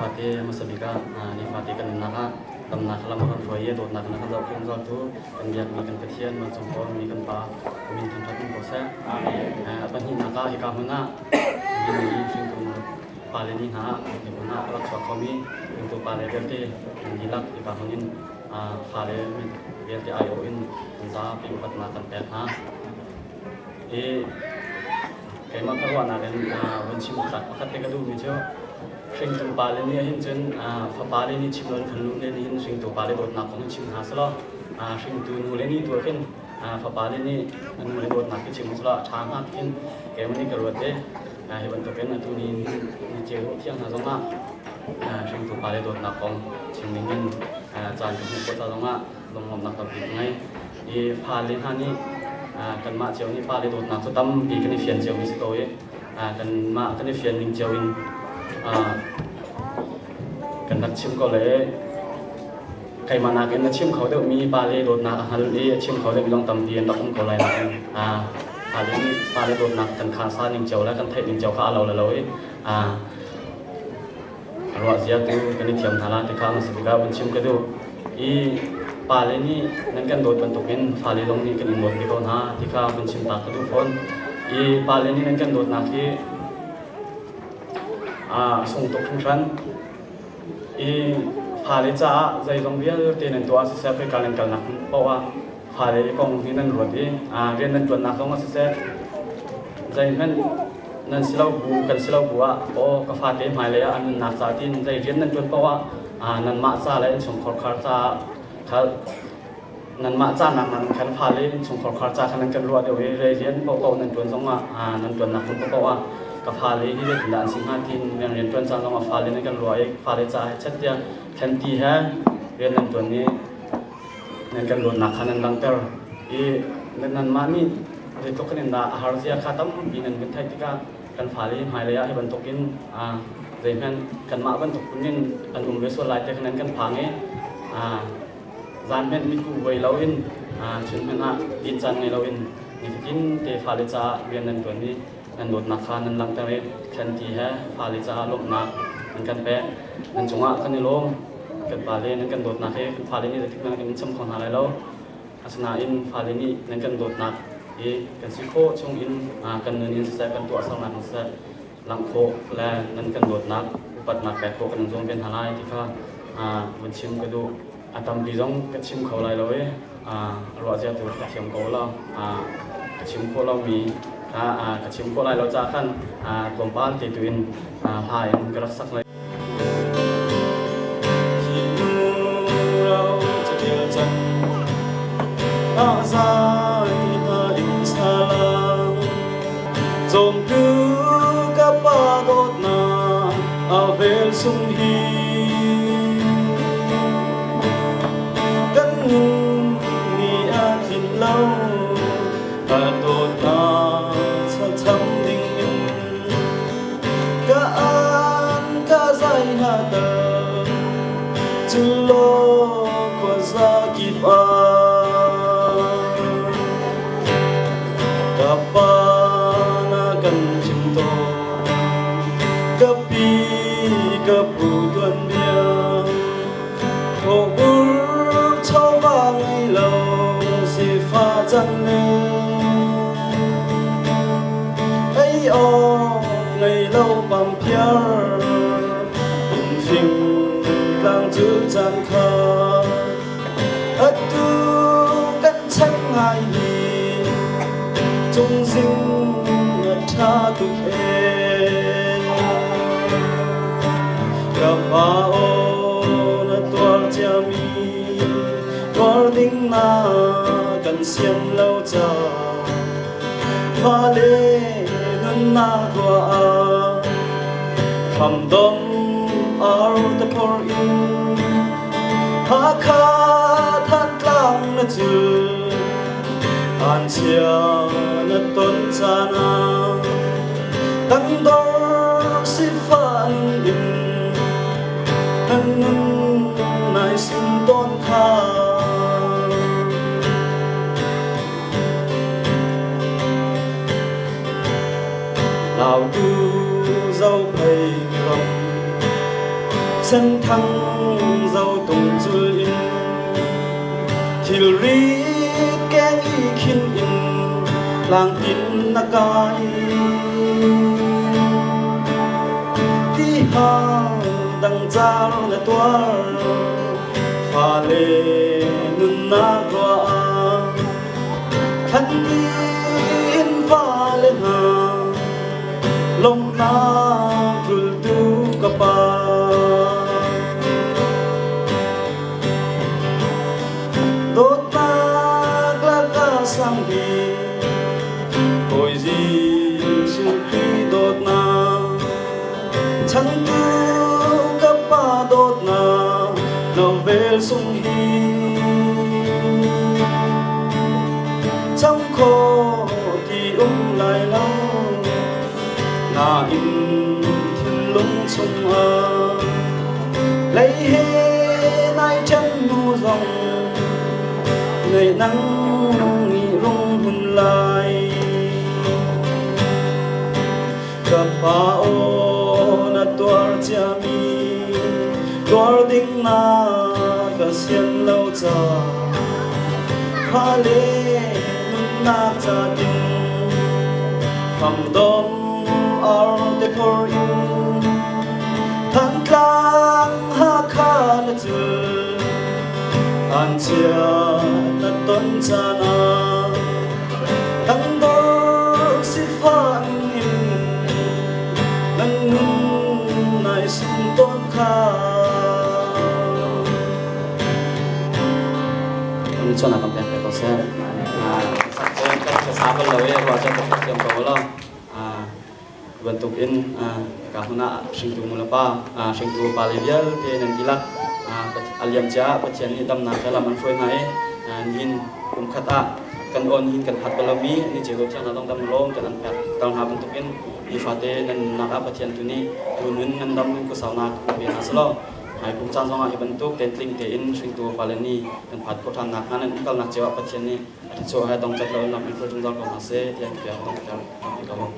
Nifate hmasa bik ah nifate kan nunnak ah damnak lam a kan hruai i dawtnak in a kan zohkhenh zungzaltu kan biakmi kan Pathian vancung kawlmi kan Pa min thangṭhat in ko seh. A pahnihnak ah hika hmun ah ni hringtu pale ni hna hi hmun ah a rak chuak khomi hringtu pale vialte an dihlak hika hmun in fale vialte aiawh in an zapi upatnak kan pek hna. I keimah ka ruahnak in vun chim pakhat te ka duhmi cu hringtu pale nih hin cun fapale nih chim loin fanu le nih hin hringtu pale dawtnak kong hin chim hna selaw hringtu nu le nih tu khin fapale nih nu le dawtnak hi chim selaw a ṭha hnga tiin keimah nih ka ruat i hi bantukin atu ni ni ceu thiang hna zongah hringtu pale dawtnak kong chim ding in caan ka hmuh khawh ca zongah lunglawmhnak tampi ka ngei. I fale hna nih kanmah cio nih pale dawtnak cu tampi kan i fian ciomi si ko i kanmah kan i fian ning cio in kan rak chim ko le keimah nakin a chim kho deuhmi pale dawtnak a hngal i a chim kho deuhmi zong tampi an rak um ko lai nain fale nih fale dawtnak kan khasa ning cio le kan theih ning cio kha a lo le lo i ruah zia tu kan i thiam hna la ti kha hmasa bik ah vun chim ka duh. I pale nih nan kan dawt bantukin fale zong nih kan in dawt ve ko hna ti kha vun chim ta ka duh fawn. I pale nih nan kan dawtnak hi a sung tuk hringhran. I fale caah zeizong vialte nan tuah siseh khoika nan kalnak paoh ah fale kong hi nan ruat i rian nan ṭuannak zong ah siseh zeihmanh nan si lo bu kan si lo bu ah aw ka fate hmailei ah an nunnak ca tiin zei rian nan ṭuan paoh ah nanmah ca le innchungkhar khar ca kha nanmah ca nak nan khan fale innchungkhar khar ca kha nan kan ruah deuh i rei rian paohpaoh nan ṭuan zong ah nan ṭuannak hmun paohpaoh ah ka fale hi zeitindah an si hnga tiin nan rian ṭuan caan zong ah fale nan kan ruah i fale ca he chat tiah thlanti he rian nan ṭuan i nan kan dawtnak kha nan langhter i nanmah nih zeitluk in dah a har zia kha tampi nan vun theih tikah kan fale hmailei ah hi bantukin zeihmanh kanmah bantuk phun in an um ve sual lai te kha nan kan phang i zan hmanh mitkuh voi loin chun hmanh ah din caan ngei loin nifatin te fale caah rian nan ṭuan i nan dawtnak kha nan langhter i thlanti he fale caah lawmhnak nan kan pek. Nan cungah kan i lawm. Kan pale nan kan dawtnak hi kan fale nih zeitik hmanh kan in cham kho hna lai lo. Asinain fale nih nan kan dawtnak hi kan si khawh chung in kan nun in siseh kan tuahsernak in siseh langh khawh le nan kan dawtnak upatnak pek khawh kan in zuam ve hna lai ti kha vun chim ka duh. A tampi zong ka chim kho lai lo i ruah zia tu ka thiam ko lo. Ka chim khawh lomi ka chim khawh lai lo caah khan tlawmpal te tu in hla in ka rak sak lai. Cawmtu ka pa dawtnak a vel sung hi kan nun ni a tlin lo ka dawtnak cham ding in Ka an ka zai hna ter cu law khuaza kip ah ka pa na kan chim tawn ka pi ka pu tuanbia thawhbur chawva ngei lo sifa can le Ei awk ngei lo pangphiar in fing tlang cu caan kha atu kan chan ngai hi cungzing a ṭha tuk ee ka pa aw na tuar ciami tuar ding na kan sian lo ca Fale nunnak ruah ah hramdong ar te phor in Hakha Thantlang na cul Vanchia na ton caan ah tangdor sifan in nan nun nai sin tawn kha. Lautu zophei ram Senthang zotung cul in thilri keng i khin in tlangtin na kai. Tihang dangcar na tuar, fale nunnak ruah ah thlanti in fale hna lawmhnak tlultu ka pa. Dawtnak lakah sang bik Bawi Jesuh Khrih dawtnak, changtu ka pa dawtnak, no vel sung hi. Cham kho ti um lai lo, nain thinlung chungah lei he nai ṭhen hnu zong ngaih nang nih rung hun lai. Ka pa aw na tuar ciami tuar ding na ka sian lo ca fale nunnak ca ding Khamdom arte phor in Thantlang Hakha na cul An chia na ton caan ah Tangdor sifan in nan nun nai sum tawn kha. Kan chona kan pek ko seh. Kan sa bal lo e ruah chan tak thiam ko lo. Bantuk in ka huna hringtu nu le pa hringtu pa le vialte nan tilak aliam cia Pathian nih damnak he lam an hruai hna i nihin kum khat ah kan on hin kan phat balomi ni ceu thiang hna dong dam lawm kan an pek tal hna bantuk in nifate nan nunnak ah Pathian tu nih tu nun nan dam nun kusaunak pe hna selaw Hai kum caan zongah hi bantuk tentling tein hringtu fale nih kan phat khawh ṭhan nakhnga nan umkalnak cio ah Pathian nih a thluachuah he dongcat lo in lam in hruai zungzal ko hna seh tiah bia ka donghter. Ka lawm.